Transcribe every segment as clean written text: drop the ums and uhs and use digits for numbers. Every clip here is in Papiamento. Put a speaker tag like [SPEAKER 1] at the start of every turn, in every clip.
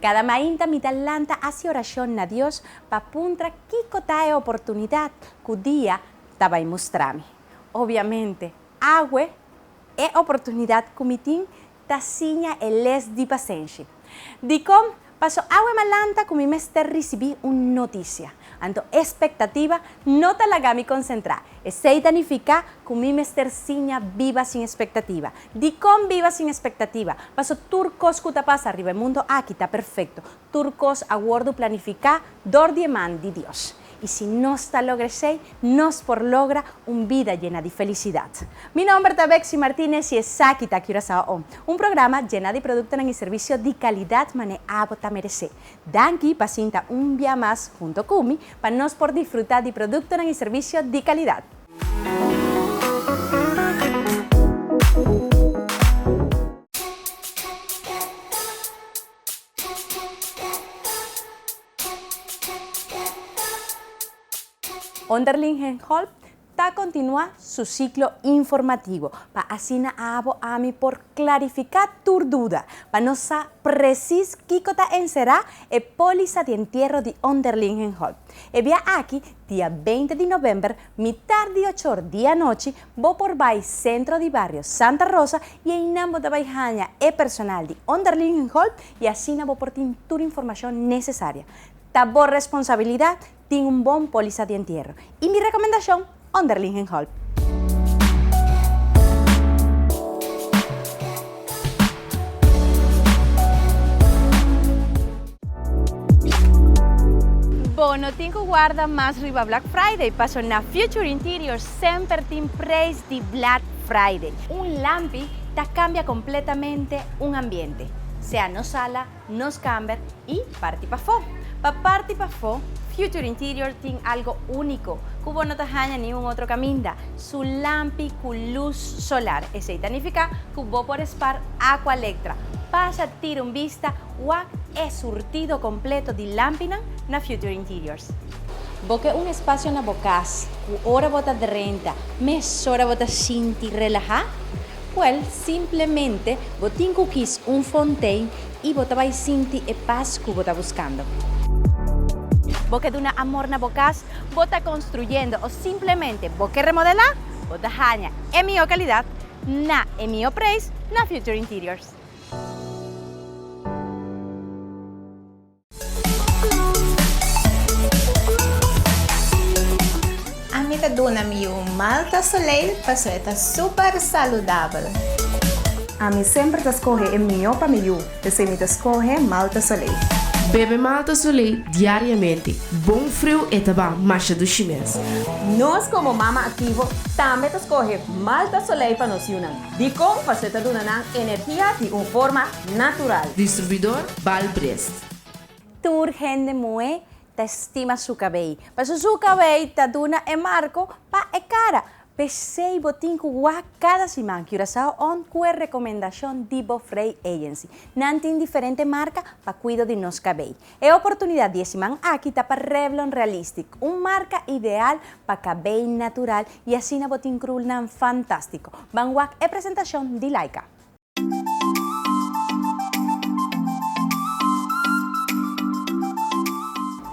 [SPEAKER 1] Kada mainta mi ta lanta hasi orashon na Dios pa puntra kiko ta e oportunidat ku dia ta bai mustra mi. Obiamente, awe e oportunidat ku mi tin ta siña e les di pasenshi. Dikon? Paso awe m'a lanta ku mi mester risibí un notisia. Anto espektativa no ta laga mi konsentrá. Esei ta nifiká ku mi mester siña biba sin espektativa. Dikon biba sin espektativa? Paso tur kos ku ta pasa riba e mundu aki ta perfekto. Tur kos a wòrdu planifiká dor di e man di Dios. I si nos ta logra esei, nos por logra un bida yena di felisidat. Mi nomber ta Bexy Martinez i esaki ta Curaçao On, un programa yena di produktonan i servisio di kalidat mane abo ta meresé. Danki pa sinta un bia mas hunto ku mi pa nos por disfrutá di produktonan i servisio di kalidat. Onderling Hulp ta kontinuá su siklo informativo pa asina abo ami por klarifiká tur duda pa nos sa presis kiko ta enserá e pólisa di entiero di Onderling Hulp. E bia aki, dia beinti di novèmber, mitar di ochor di anochi, Bo por bai Centro di Bario Santa Rosa y einan bo ta bai haña e personal di Onderlingenhulp y asina bo por tin tur informacion necesaria. Ta bo responsabilidad tin un bon polisa di entierro y mi recomendacion, Onderlingenhulp. Bo no tin ku warda mas riba Black Friday paso na Future Interiors semper tin preis di Black Friday. Un lampi ta kambia kompletamente un ambiente, sea nos sala, nos kamber i parti pafó. Pa parti pafó, Future Interior tin algo úniko ku bo no ta haña niun otro kaminda, su lampi ku lus solar. Esei ta nifiká ku bo por spar Aqualectra. Pasa tira un bista Wak e surtido completo di lampinan na Future Interiors. Bo ke un espacio na bo cas cu ora bo ta drenta mesora bo ta sinti relaha? Wel, simplemente bo tin cu kies un fontein y bo ta bay sinti e pas cu bo ta buscando. Bo ke duna amor na bo cas? Bo ta construyendo o simplemente bo ke remodela? Bo ta haña e miho calidad na e miho prijs na Future Interiors.
[SPEAKER 2] Ami ta duna mi yu Malta Soleil paso e ta super saludabel.
[SPEAKER 3] Ami semper ta skohe e mihó pa mi yu, p'esei mi ta skohe Malta Soleil.
[SPEAKER 4] Bebe Malta Soleil diariamente, bon friu e ta ba masha dushi mes.
[SPEAKER 5] Nos komo mama aktivo tambe ta skohe Malta Soleil pa nos yunan. Dikon? Paso e ta duna nan energia di un forma natural.
[SPEAKER 4] Distribuidor Balbrest.
[SPEAKER 1] Tur hende muhé ta stima su kabei, paso su kabei ta duna e marko pa e kara. P'esei bo tin ku wak kada siman Curaçao On ku e rekomendashon di bo Frey Agency. Nan tin diferente marka pa kuido di nos kabei. E oportunidat di e siman aki ta pa Revlon Realistic, un marka ideal pa kabei natural i asina bo tin krulnan fantástiko. Ban wak e presentashon di Laika.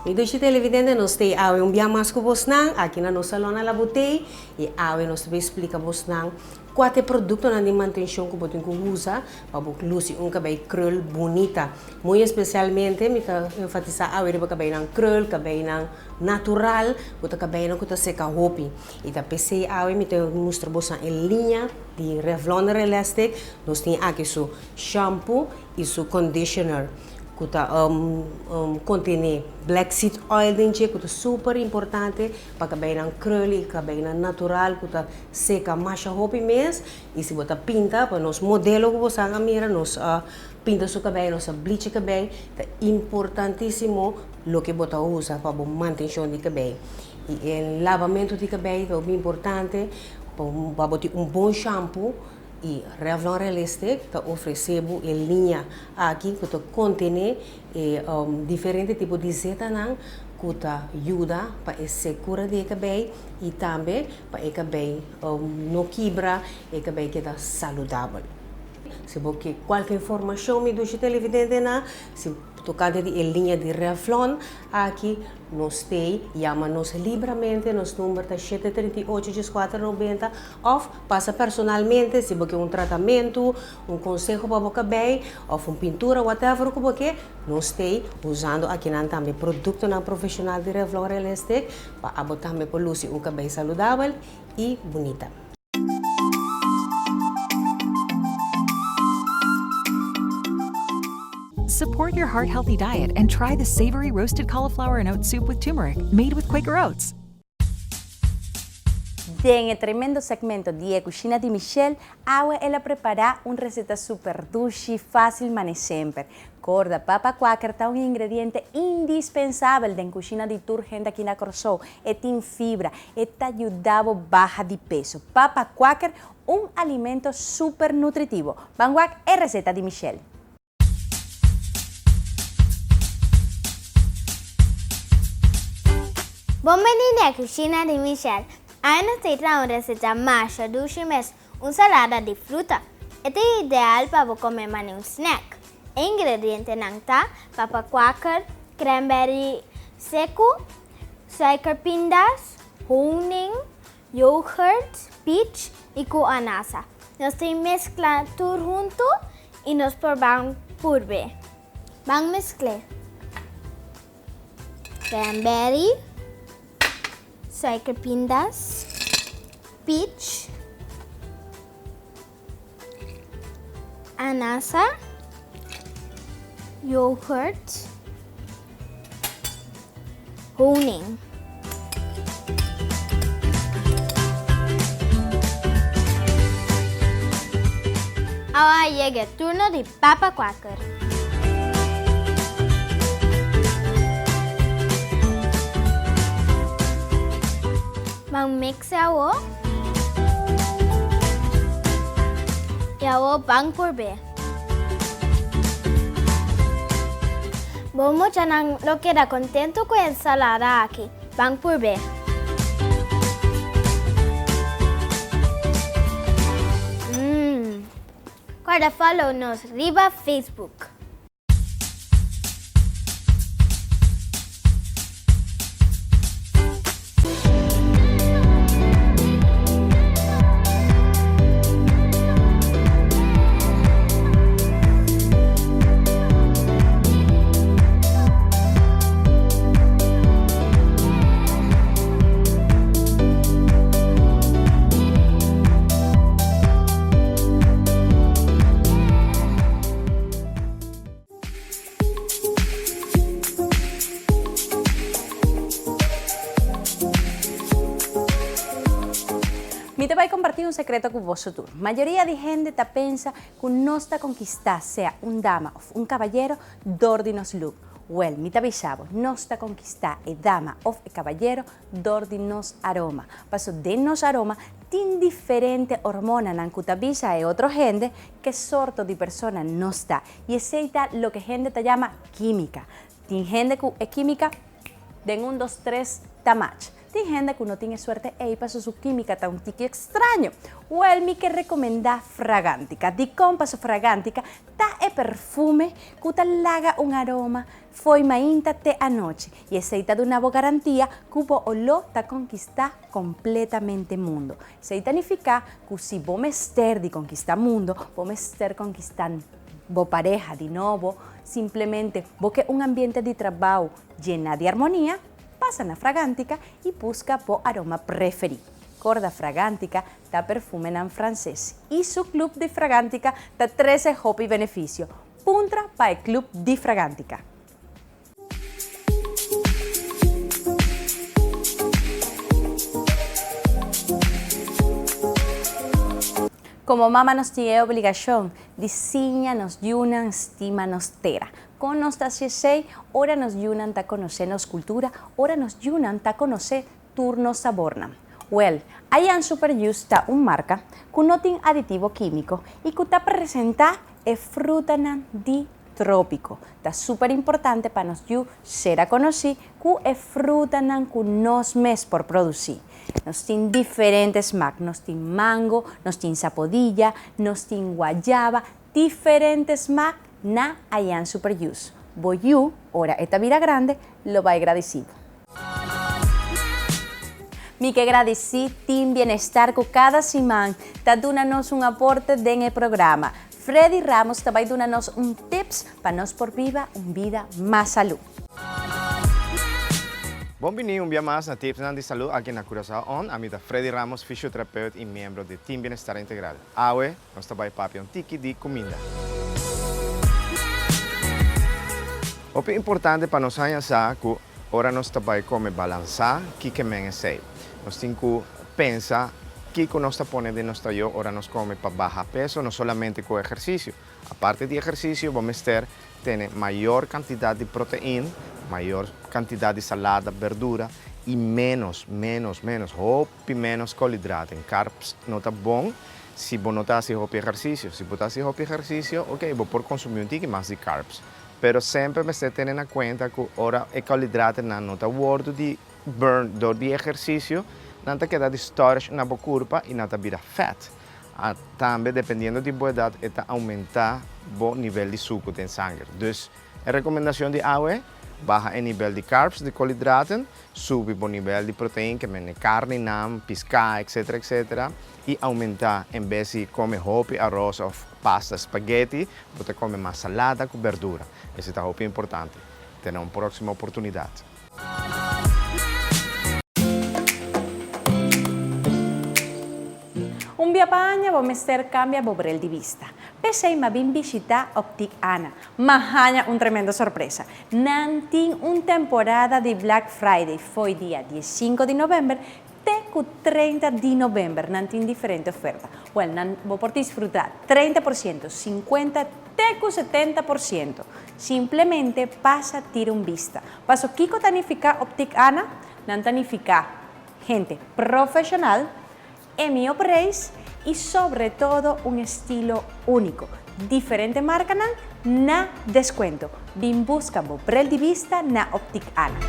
[SPEAKER 6] Mi dushi televidente nos tei awe un bia mas ku bosnan aki na nos salon na La Botei i awe nos ta bay splika bosnan kua ta e produktonan di mantenshon ku bo tin ku usa pa bo lusi un kabei krul bunita. Muy espesialmente mi ta enfatisá awe riba kabeinan krul, kabeinan natural ku ta kabeinan ku ta seka hopi. I ta p'esei awe mi ta mustra bosan e liña di Revlon Relastic. Nos tin aki su shampoo i su conditioner ku ta kontené black seed oil den dje ku ta super importante pa kabeinan curly i kabeinan natural ku ta seka masha hopi mes. I si bo ta pinta pa nos modelo ku bosan a mira nos a pinta su kabei, nos a bleach e kabei, ta importantisimo loke bo ta usa pa bo mantenshon di kabei. I e labamentu di kabei ta hopi importante pa bo tin un bon shampoo i Revlon Realistic ta ofresé bo e liña aki ku ta kontené e diferente tipo di zetanan ku. ku ta yuda pa e sekura di e kabei i tambe pa e kabei no kibra, e kabei keda saludabel. Si bo ke kualke informashon mi dushi televidentenan, si tokante di e liña di Revlon aki nos tei yama nos libramente, nos number ta shete 38 dieskuater 90 òf pasa personalmente si bo ke un tratamentu, un konseho pa bo kabei òf un pintura whatever ku bo ke, nos tei usando akinan tambe produktonan profeshonal di Revlon Realistic pa abo tambe por lusi un kabei saludabel i bunita.
[SPEAKER 7] Support your heart healthy diet and try the savory roasted cauliflower and oat soup with turmeric made with Quaker Oats.
[SPEAKER 1] Den e tremendo segmento di e Cushina di Michelle, awe el a prepara un receta super dushi, facil mane semper. Corda, papa kwaker ta un ingrediente indispensabel den cushina di tur hende aki na Corsou. E tin fibra, e ta yuda bo baha di peso. Papa kwaker, un alimento super nutritivo. Ban wak e receta di Michelle.
[SPEAKER 2] Bon bini na e cushina di Michelle. Awe nos ta traha un receta masha dushi mes, un salada di fruta. E ta ideal pa bo come mane un snack. E ingredientenan ta, papa kwaker, cranberry seku, suiker pindas, honing, yoghurt, peach y cu anasa. Nos tin mezcla tur hunto y nos por ban purbe. Ban mezcl'e. Cranberry, suiker pindas, peach, Anasa, yoghurt, honing. Awa a yega e turno di Papa Kwaker. Ban mix e awo. I awor ban purb'é. Bo muchanan lo keda kontentu ku e ensalada aki. Ban purb'é. Mmm. Kòrda follow nos riba Facebook.
[SPEAKER 1] Mi ta bai comparti un secreto cu boso tur. Mayoria di hende ta pensa cu nos ta conquista sea un dama of un caballero dor di nos look. Well, mi ta bisa bo, nos ta conquista e dama of e caballero dor di nos aroma. Paso den nos aroma tin diferente hormonanan cu ta bisa e otro hende ke sorto di persona nos ta. I esei ta loke hende ta yama kímika. Tin hende ku e kímika den un dos tres ta match. Tin hende ku no tin e suerte ei paso su kímika ta un tiki ekstraño. Wèl mi ke rekomendá Fragántika. Dikon? Paso Fragántika ta e perfume ku ta laga un aroma fo'i mainta te anochi. I esei ta duna bo garantia ku bo oló ta konkistá kompletamente mundo. Esei ta nifiká ku si bo mester di konkistá mundo, bo mester konkistá bo pareha di nobo. Simplemente bo ke un ambiente di trabou llená di armonia, pasa na Fragántica i buska bo aroma preferí. Korda Fragántica ta perfumenan franses i su club di Fragántica ta trese hopi benefisio. Puntra pa e club di Fragántica. Komo mama nos tin e obligashon di siña nos yunan stima nos tera. Kon nos ta hasi esei? Ora nos yunan ta konosé nos kultura, ora nos yunan ta konosé tur nos sabornan. Wèl, Ayan Super Juice ta un marka ku no tin aditivo kímiko i ku ta presentá e frutanan di. Trópiko. Ta super importante pa nos yu sera konosí ku e frutanan ku nos mes por produsí. Nos tin diferente smak, nos tin mango, nos tin sapodilla, nos tin guayaba, diferente smak na Ayan Super Juice. Bo yu, ora e ta bira grande, lo bai gradisí bo. Mi ke gradisí Team Bienestar ku kada siman ta duna nos un aporte den e programa. Freddy Ramos ta bai duna nos un tips pa nos por biba un bida mas salú.
[SPEAKER 8] Bon bini un bia mas na Tipsnan di Salú aki na Curaçao On. Ami ta Freddy Ramos, fisiotherapeut y miembro di Team Bienestar Integral. Awe nos ta bai papia un tiki di cuminda. Hopi importante pa nos haña sa cu Ora nos ta bai kome balansá, kiko men esei? Nos tin ku pensa kiko nos ta pone den nos tayó ora nos kome pa baha peso, no solamente ku ehersisio. Aparte di ehersisio, bo mester tene mayor kantidat di protein, mayor kantidat di salada, berdura i ménos, ménos, ménos, hopi ménos kolidraten. Carbs no ta bon si bo no ta hasi hopi ehersisio. Si bo ta hasi hopi ehersisio, oke, bo por konsumí un tiki mas di carbs. Pero semper mester tene na cuenta cu ora e koolhydratennan no ta wordo di burn door di ehercicio, nan ta keda di storage na bo curpa y nan ta bira fat. Tambe dependiendo di bo edad e ta aumenta bo nivel di sucu den sanger. Dus e recomendacion di awe, baha e nivel di carbs, di koolhydraten, subi bo nivel di protein, ke mene carninan, pisca, etc. Etc. Y aumenta en bes di come hopi aros of pasta spaghetti, bo ta come mas salada cu berdura. Esey ta hopi importante. Te na un proximo oportunidad.
[SPEAKER 1] Un bia pa aña bo mester cambia bo bril di bista. P'esey m'a bin bishita Optic Ana. M'a haña un tremendo sorpresa. Nan tin un temporada di Black Friday fo'i dia diesinco di november Te ku 30 di november nan tin diferente oferta. Wèl, nan bo por disfrutá 30%, 50 te ku 70%. Simplemente pasa tira un bista. Paso kiko ta nifiká Optik Ana? Nan ta nifiká hende profeshonal, e mihó preis i sobre todo un estilo úniko. Diferente markanan na deskuento. Bin buska bo bril di bista na Optik Ana.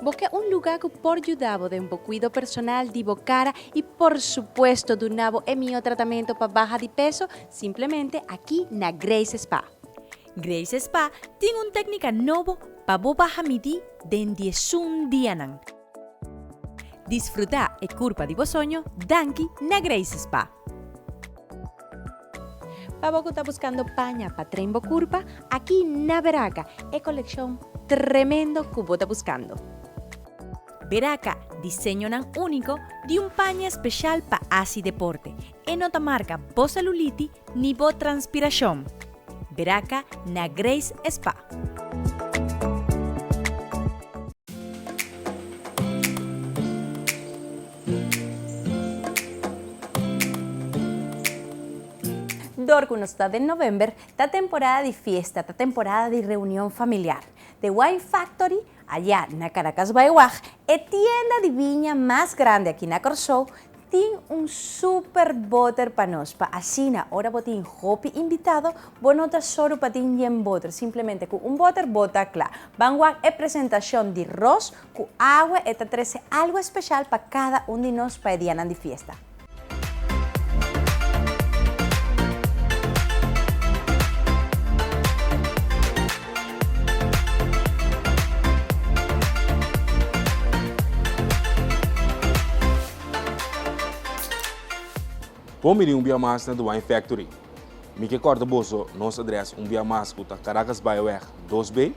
[SPEAKER 1] Bo ke un lugá ku por yuda bo den bo kuido personal di bo kara i por supuesto duna bo e mihó tratamentu pa baha di peso? Simplemente aki na Grace Spa. Grace Spa tin un téknika nobo pa bo baha midí den diesun dianan. Disfrutá e kurpa di bo soño danki na Grace Spa. Pa bo ku ta buskando paña pa tren bo kurpa, aki na Beraka e kolekshon tremendo ku bo ta buskando. Beraka, diseñonan úniko di un paña speshal pa hasi deporte. E no ta marka bo seluliti ni bo transpirashon. Beraka na Grace Spa. Dor ku nos ta den november, ta temporada di fiesta, ta temporada di reunion familiar. The Wine Factory, ayá na Caracasbaaiweg, e tienda di biña mas grandi aki na Kòrsou, Tin un super boter pa nos, pa asina ora bo tin hopi invitado, bo no ta soru pa tin yen boter, simplemente ku un boter bo ta kla. Ban wak e presentashon di ros ku awe, e ta trese algu espeshal pa kada un di nos pa e dianan di fiesta.
[SPEAKER 9] Bon bini un bia mas na The Wine Factory. Mi ke kòrda boso nos adrès un bia mas ku ta Caracas Baaiweg 2B.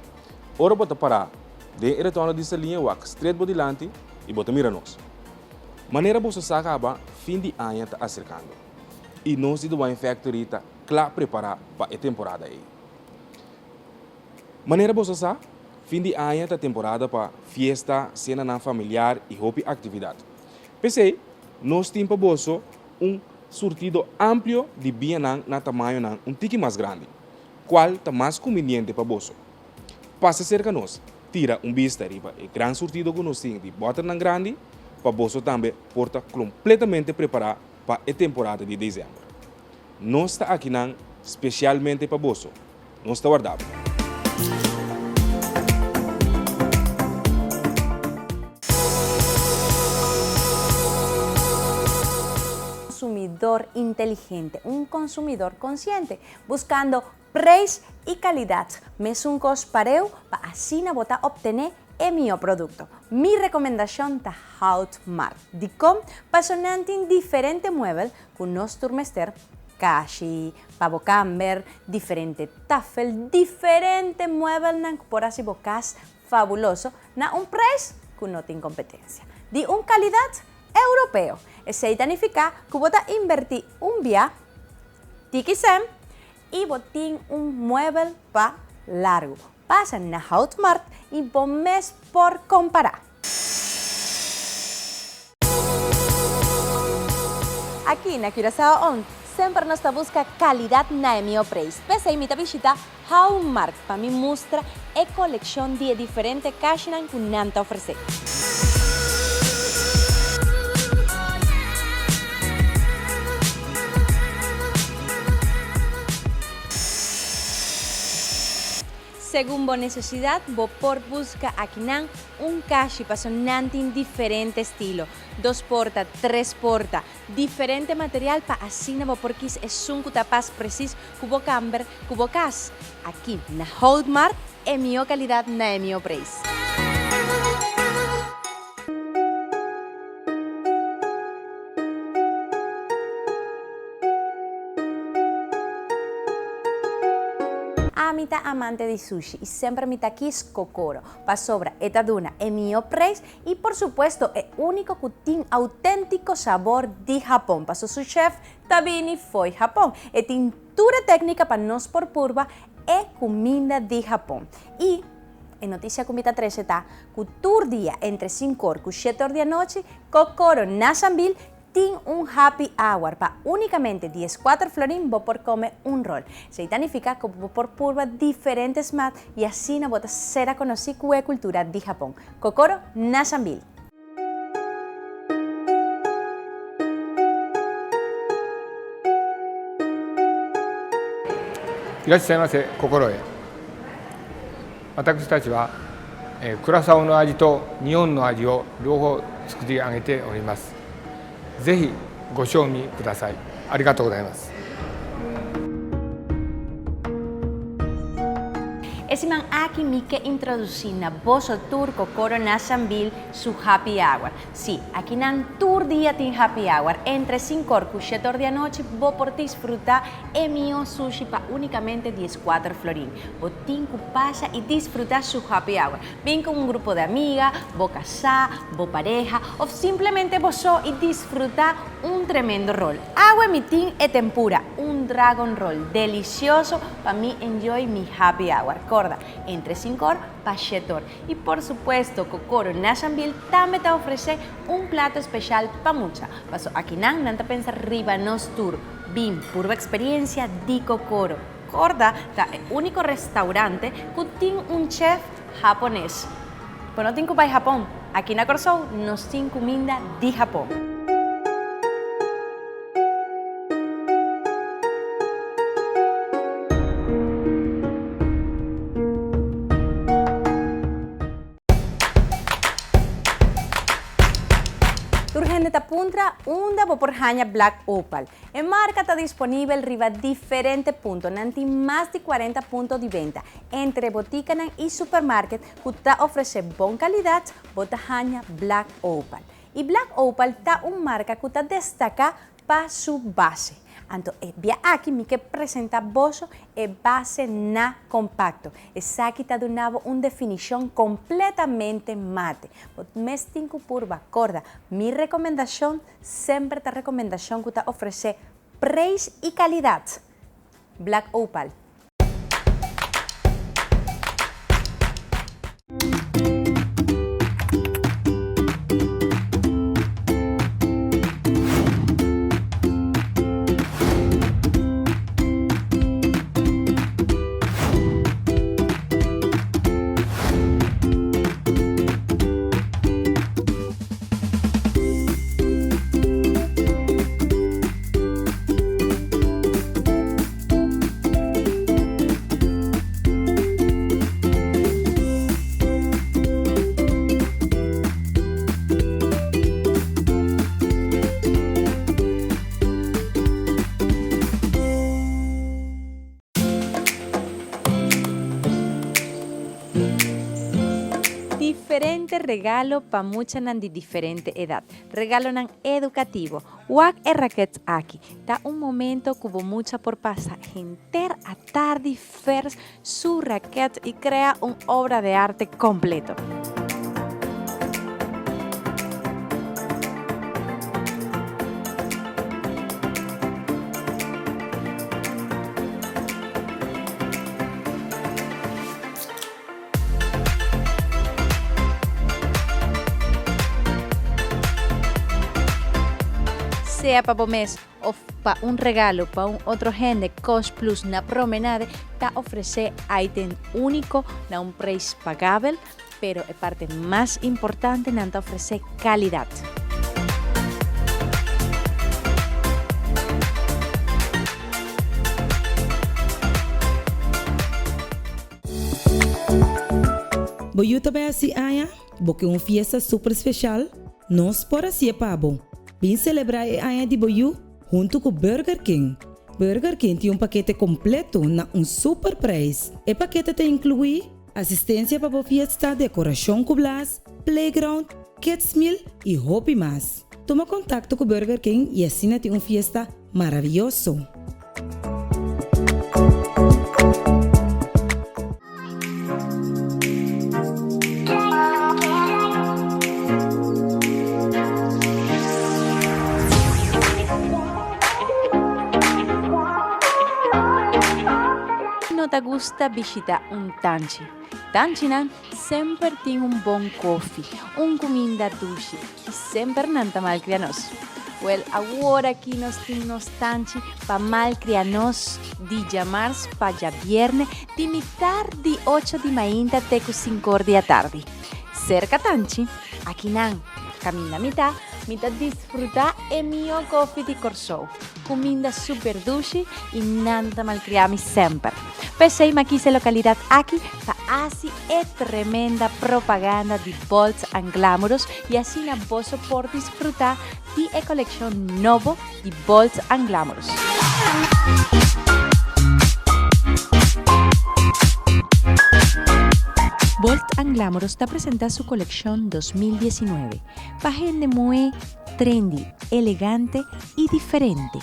[SPEAKER 9] Ora bo ta pará den e retorno di Saliña wak stret bo dilanti i bo ta mira nos. Manera boso sa kaba fin di aña ta aserkando i nos di The Wine Factory ta kla prepará pa e temporada ei. Manera boso sa, fin di aña ta temporada pa fiesta, senanan familiar i hopi aktividat. P'esei, nos tin pa boso un surtido amplio di bianan na tamañonan un tiki mas grandi, kual ta mas kumbiniente pa boso. Pasa serka nos, tira un bista riba e gran surtido ku nos tin di bòternan grandi pa boso tambe por ta kompletamente prepará pa e temporada di desèmber. Nos ta akinan spesialmente pa boso. Nos ta warda bo.
[SPEAKER 1] Consumidor inteligente, un consumidor consciente, buscando prijs y calidad, mesun cos pareu pa asina bo ta obtene e mihó producto. Mi recomendacion ta Houtmart. Dicon? Paso nan tin diferente muebel cu nos tur mester, kashi pa bo kamber, diferente tafel, diferente muebelnan cu por haci bo cas fabuloso na un prijs cu no tin competencia, di un calidad europeo. Esey ta nifica cu bo ta inverti un bia tiki cen y bo tin un muebel pa largo. Pasa na Houtmart y bo mes por compara. Aki na Curaçao On semper nos ta buska kalidat na e mihó preis. P'esei mi ta bishita Hallmark pa mi mustra e kolekshon di e diferente kashinan ku nan ta ofresé. Segun bo nesesidat bo por buska akinan un kashi paso nan tin diferente estilo, dos porta, tres porta, diferente material pa asina bo por kis esun ku ta pas presis ku bo kamber ku bo kas. Aki na Houtmart e mihó kalidat na e mihó preis. Ami ta amante di sushi y semper mi ta kies Kokoro pasobra e ta duna e mihó prijs y por supuesto e unico cu tin autentico sabor di Japon paso su chef ta bini fo'i Japon. E tin tur e tecnica pa nos por purba e cuminda di Japon. Y e noticia cu mi ta trece ta cu tur dia entre cincor cu shetor di anochi Kokoro na Sambil Tin un happy hour pa únikamente dieskuater florin bo por kome un rol. Esei ta nifiká ku bo por purba diferente smak i asina bo ta sera konosí ku e kultura di Hapon. Kokoro na Sambil!
[SPEAKER 10] いらっしゃいませ、心得。私たちは、えー、クラサオの味と日本の味を両方作り上げております。ぜひご賞味ください。ありがとうございます。
[SPEAKER 1] E siman aki mi ke introdusí na boso tur Kokoro na Sambil su happy hour. Sí, aki nan tur dia tin happy hour. Entre sinkor ku shetor di anochi bo por disfrutá e mihó sushi pa únikamente dieskuater florin. Bo tin ku pasa i disfrutá su happy hour. Bin ku un grupo di amiga, bo kasá, bo pareha òf simplemente bo so i disfrutá un tremendo rol. Awe mi tin e tempura, un dragon roll delisioso pa mi enjoy mi happy hour. Korda, entre sinkor pa shetor. I por supuesto Kokoro Nashambil tambe ta ofresé un plato speshal pa mucha. Paso akinan nan ta pensa riba nos tur. Bin purba eksperiencia di Kokoro. Korda ta e úniko restaurante ku tin un chef hapones. Bo no tin ku bai Hapon, aki na Kòrsou nos tin kuminda di Hapon. Tur hende ta puntra unda bo por haña Black Opal. E marka ta disponibel riba diferente punto. Nan tin mas di cuarenta punto di benta entre botikanan y supermarket ku ta ofresé bon kalidat, bo ta haña Black Opal. Y Black Opal ta un marka ku ta destaká pa su base. Anto e bia aki mi ke presenta boso e base na kompakto. Esaki ta duna bo un definishon kompletamente mate. Bo mes tin ku purba. Korda, mi rekomendashon semper ta rekomendashon ku ta ofresé preis i kalidat. Black Opal. regalo pa muchanan di diferente edat, regalonan edukativo. Wak e rakets aki. Ta un momento ku bo mucha por pasa henter atardi fers su raket i krea un obra de arte kompleto. Sea pa bo mes of pa un regalo pa un otro hende, Cost Plus na Promenade ta ofresé item úniko na un preis pagabel, pero e parte mas importante nan ta ofresé kalidat.
[SPEAKER 11] Bo yu ta bai hasi aña? Bo ke un fiesta super speshal? Nos por hasié pa bo! Bin selebrá e aña di bo yu huntu ku Burger King! Burger King tin un pakete kompleto na un super preis. E pakete ta inkluí, asistensia pa bo fiesta, dekorashon ku blas, playground, kids meal i hopi mas. Tuma kontakto ku Burger King i asina tin un fiesta maravioso!
[SPEAKER 1] No ta gusta bishita un tanchi. Tanchinan semper tin un bon kofi, un kuminda dushi i semper nan ta malkria nos. Wel, awor aki nos tin nos tanchi pa malkria nos di djamars pa djabierne di mitar di ocho di mainta te ku sinkor di atardi. Serka tanchi, akinan, kaminda mi ta, mi ta disfrutá e mihó kofi di Kòrsou, kuminda super dushi i nan ta malkria mi semper. P'esei mi a kis e lokalidat aki pa hasi e tremenda propaganda di Bolts and Glamorous i asina boso por disfrutá di e kolekshon nobo di Bolts and Glamorous. Bolts and Glamorous ta presentá su kolekshon 2019 pa hende muhé trendy, elegante i diferente.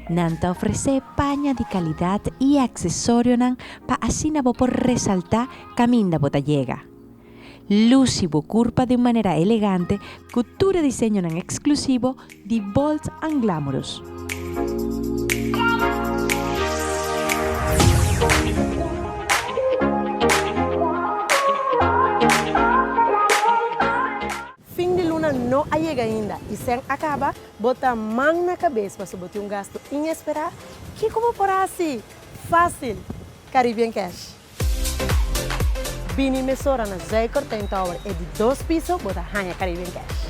[SPEAKER 1] Nan ta ofresé paña di kalidat i aksesorionan pa asina bo por resaltá kaminda bo ta yega. Lusi bo kurpa di un manera elegante ku tur e diseñonan eksklusivo di Bold and Glamorous.
[SPEAKER 12] Fin di luna no a yega ainda y sen a caba, bo ta man na cabes pasobra bo tin un gasto inespera? Kico bo por haci? Facil! Caribbean Cash. Bini mesora na Zuikertuin Tower e di dos piso bo ta haña Caribbean Cash.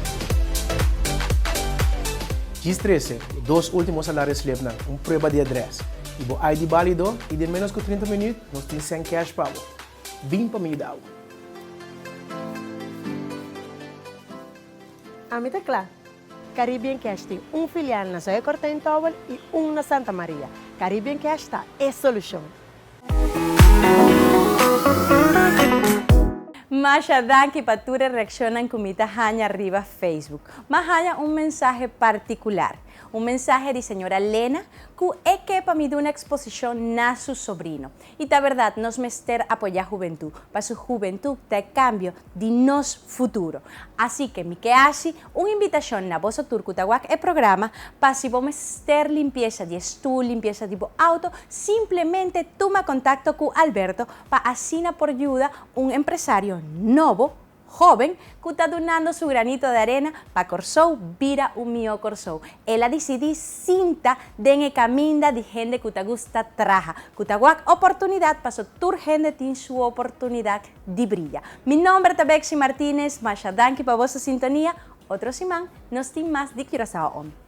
[SPEAKER 13] Djis trese e dos ultimo salario slipnan, un prueba di adres y bo ID balido y den menos cu 30 minuut nos tin cen cash pa bo. Bin pa mi yuda bo.
[SPEAKER 12] Ami ta kla. Caribbean Cash tin un filial na Zuikertuin Tower y un na Santa Maria. Caribbean Cash ta e solucion.
[SPEAKER 1] Masha danki pa tur e reakshonnan ku mi ta haña riba Facebook. M'a haña un mensahe partikular. Un mensahe di señora Lena ku e ke pa mi duna eksposishon na su sobrino. I ta bèrdat, nos mester apoyá hubentú, paso hubentú ta e kambio di nos futuro. Así ke mi ke hasi un invitashon na boso tur ku ta wak e programa pa si bo mester limpiesa di e stul, limpiesa di bo auto, simplemente tuma kontakto ku Alberto pa asina por yuda un empresario nobo, Hóben ku ta dunando su granito de arena pa Kòrsou bira un mihó Kòrsou. El a disidí sinta den e kaminda di hende ku ta gusta traha, ku ta wak oportunidat paso tur hende tin su oportunidat di bria. Mi nomber ta Bexy Martinez, masha danki pa boso sintonia, otro siman nos tin mas di Curaçao On.